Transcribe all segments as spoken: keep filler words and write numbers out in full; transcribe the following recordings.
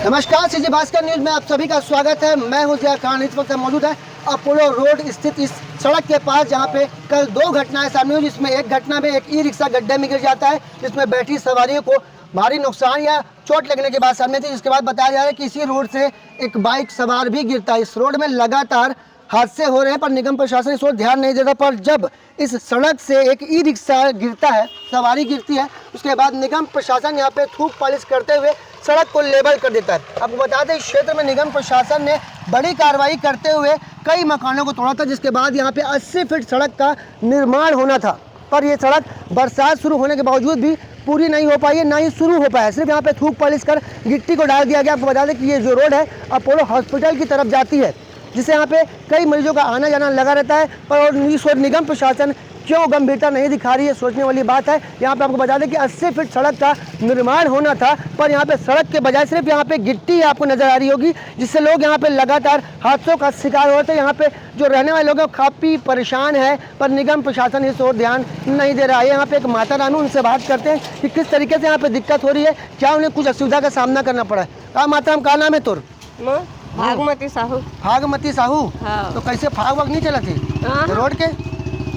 नमस्कार, CG Bhaskar news में आप सभी का स्वागत है। मैं हूं जिया खान। इस वक्त हम मौजूद है अपोलो रोड स्थित इस सड़क के पास, जहां पे कल दो घटनाएं सामने हुई, जिसमें एक घटना में एक ई रिक्शा गड्ढे में गिर जाता है, जिसमें बैठी सवारियों को भारी नुकसान या चोट लगने की बात सामने थी। जिसके बाद बताया जा रहा है कि इसी रोड से एक बाइक सवार भी गिरता है। इस रोड में लगातार हादसे हो रहे हैं, पर निगम प्रशासन इस ओर ध्यान नहीं देता। पर जब इस सड़क से एक ई रिक्शा गिरता है, सवारी गिरती है, उसके बाद निगम प्रशासन यहाँ पे थूक पॉलिश करते हुए सड़क को लेवल कर देता है। आपको बता दें, इस क्षेत्र में निगम प्रशासन ने बड़ी कार्रवाई करते हुए कई मकानों को तोड़ा था, जिसके बाद यहाँ पे अस्सी फीट सड़क का निर्माण होना था, पर ये सड़क बरसात शुरू होने के बावजूद भी पूरी नहीं हो पाई है, ना ही शुरू हो पाया है। सिर्फ यहाँ पे थूक पॉलिश कर गिट्टी को डाल दिया गया। आपको बता दें कि ये जो रोड है, अपोलो हॉस्पिटल की तरफ जाती है, जिससे यहाँ पे कई मरीजों का आना जाना लगा रहता है। पर और इस ओर निगम प्रशासन क्यों गंभीरता नहीं दिखा रही है, सोचने वाली बात है। यहाँ पे आपको बता दें कि अस्सी फीट सड़क का निर्माण होना था, पर यहाँ पे सड़क के बजाय सिर्फ यहाँ पे गिट्टी आपको नजर आ रही होगी, जिससे लोग यहाँ पे लगातार हादसों का शिकार हो रहे थे। यहाँ पे जो रहने वाले लोग हैं, काफ़ी परेशान है, पर निगम प्रशासन इस ओर ध्यान नहीं दे रहा है। यहाँ पे एक माता राम है, उनसे बात करते हैं कि किस तरीके से यहाँ पे दिक्कत हो रही है, क्या उन्हें कुछ असुविधा का सामना करना पड़ा है। का माता राम, का नाम है तोर? मोर भागमती साहू। भागमती साहू? हाँ। तो कैसे फाग वाग नहीं चला थी हाँ। रोड के?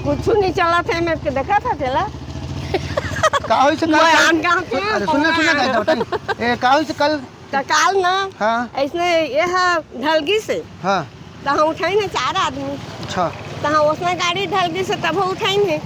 कुछ नहीं चला था, मैं के देखा था चला। का होई से मैं कल? आन गाँव के अरे सुन ना, सुन ना, पौना। का बताई? ए, का होई से कल? तो काल ना हाँ। ऐसने ये है ढलगी से। हाँ। तो हम उठाइन है चार आदमी। अच्छा। तो हम उसने गाड़ी ढलगी से तब उठाइन है।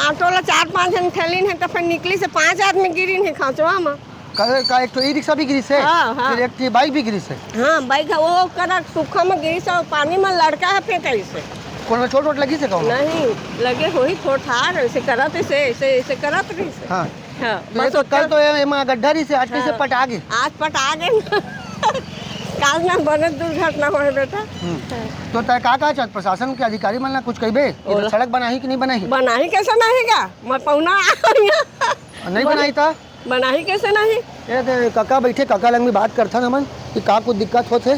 ऑटो ला चार पाँच जन ठेलिन है, तो फिर निकली से पाँच आदमी गिरिन है खांचवा में। का, का एक तो ई रिक्शा भी गिरिस है, हाँ, हाँ। फिर एक ठे बाइक भी गिरिस है। हाँ, बाइक है, वो करा सूखा में गिरिस है, और पानी में लड़का है फेंकाइस है। कोनो चोट वोट लगिस है कहूँ? नहीं, लगे होही थोड़ ठार, ऐसे करत ऐसे, ऐसे, ऐसे करत रहिस है। हाँ। हाँ, तो ये बस तो कल ओकर तो ये, एमा गड्ढा रहिस है, आटली से हाँ। पटा गे। आज पटा गे ना। काल ना बने दुर्घटना होए बेटा। हम्म। हाँ। तो तय का, का चाहत प्रशासन के अधिकारी मन ला कुछ कहिबे? ये तो ओला। सड़क बनाही कि नहीं बनाही? बनाही कैसे नहीं गा? मैं पहुना आ गई। नहीं बन-, बनाही ता? बनाही कैसे नहीं? ये दे, काका बैठे, काका लंग भी बात करथन हमन कि का कुछ दिक्कत होत हे।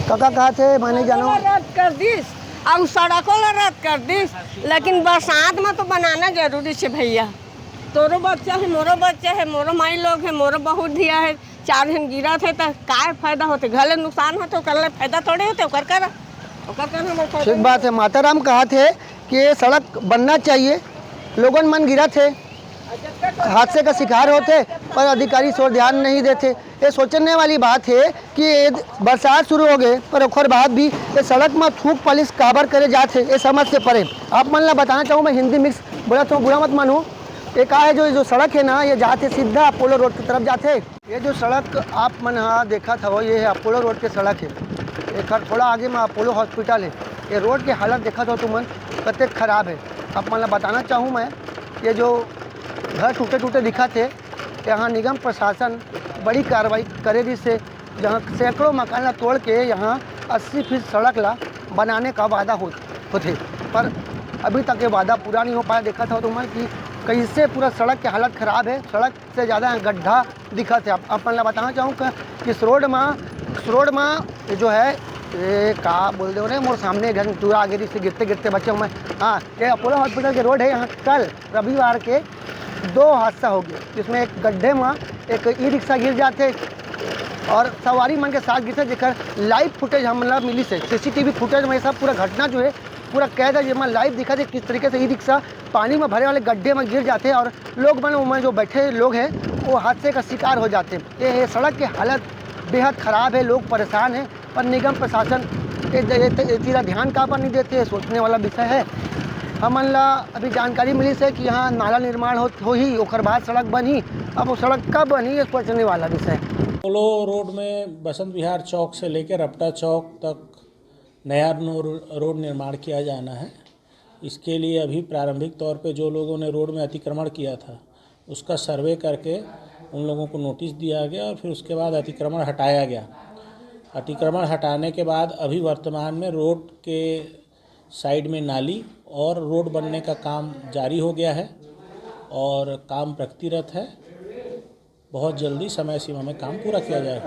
काका कहा थे, मैं नहीं जानो। रद्द कर दिस, और सड़कों ला रद्द कर दिस, लेकिन बरसात में तो बनाना जरूरी छे भैया। तोरो बच्चा है, मोरो बच्चा है, मोरो माई लोग है, मोरो बहुत धिया है, चार जन गिरत है तो काय फायदा होते? घर ले नुकसान होते, ओकर ले फायदा थोड़े होते, ओकर कर, ओकर कर हमर फायदा ठीक नहीं बात है, माता राम कहा थे कि ये सड़क बनना चाहिए, लोगन मन गिरत है, हादसे का शिकार होते, पर अधिकारी इस ओर ध्यान नहीं देते। ये सोचने वाली बात है कि ये बरसात शुरू हो गए, पर ओकर बाद भी ये सड़क में थूक पॉलिश काबर करे जात है, ये समझ से परे। आप मन ला बताना चाहूँ, मैं हिंदी मिक्स बोला तो बुरा मत मानो। ये का है, जो, जो सड़क है ना, ये जात है सीधा अपोलो रोड की तरफ जात है। ये जो सड़क आप मन हा देखत हव, ये है अपोलो रोड के सड़क है। एकर थोड़ा आगे में अपोलो हॉस्पिटल है। ये रोड के हालत देखत हो तुमन, कतेक खराब है। आप मन ला बताना चाहूँ मैं, ये जो घर टूटे टूटे दिखत है, यहाँ निगम प्रशासन बड़ी कार्रवाई करे रहिस हे, जहाँ सैकड़ों मकान ला तोड़ के यहाँ अस्सी फीट सड़क ला बनाने का वादा हो, होथे, पर अभी तक ये वादा पूरा नहीं हो पाया। देखत हो तुमन कि कैसे पूरा सड़क के हालत खराब है, सड़क से ज़्यादा यहाँ गड्ढा दिखत है। आप, अपन ला बताना चाहूँ कि, कि इस रोड में, इस रोड में जो है, ये का बोल दे रहे, मोर सामने घर टूरा आगे से गिरते गिरते बचे हूँ मैं। हाँ, ये अपोलो हॉस्पिटल के रोड है। यहाँ कल रविवार के दो हादसा हो गया, जिसमें एक गड्ढे में एक ई रिक्शा गिर जाते और सवारी मन के साथ गिरते, जेकर लाइव फुटेज हमला मिलिस हे, सीसीटीवी फुटेज में सब पूरा घटना जो है पूरा कैद है, जेमा लाइव दिखत हे किस तरीके से ई रिक्शा पानी में भरे वाले गड्ढे में गिर जाते और लोग मन, ओमा जो बैठे लोग हैं, वो हादसे का शिकार हो जाते। ये, ये सड़क के हालत बेहद खराब है, लोग परेशान हैं, पर निगम प्रशासन ए, ए, ए, ए चीज ला ध्यान काबर नहीं देते, ये सोचने वाला विषय है। हमन ला अभी जानकारी मिलिस हे कि यहाँ नाला निर्माण हो, होही, ओकर बाद सड़क बनही। अब वो सड़क कब बनही, ये सोचने वाला विषय है। अपोलो रोड में बसंत विहार चौक से लेकर रपटा चौक तक नया नो-, रोड निर्माण किया जाना है। इसके लिए अभी प्रारंभिक तौर पे जो लोगों ने रोड में अतिक्रमण किया था, उसका सर्वे करके उन लोगों को नोटिस दिया गया और फिर उसके बाद अतिक्रमण हटाया गया। अतिक्रमण हटाने के बाद अभी वर्तमान में रोड के साइड में नाली और रोड बनने का काम जारी हो गया है और काम प्रगतिरत है। बहुत जल्दी समय सीमा में काम पूरा किया जाएगा।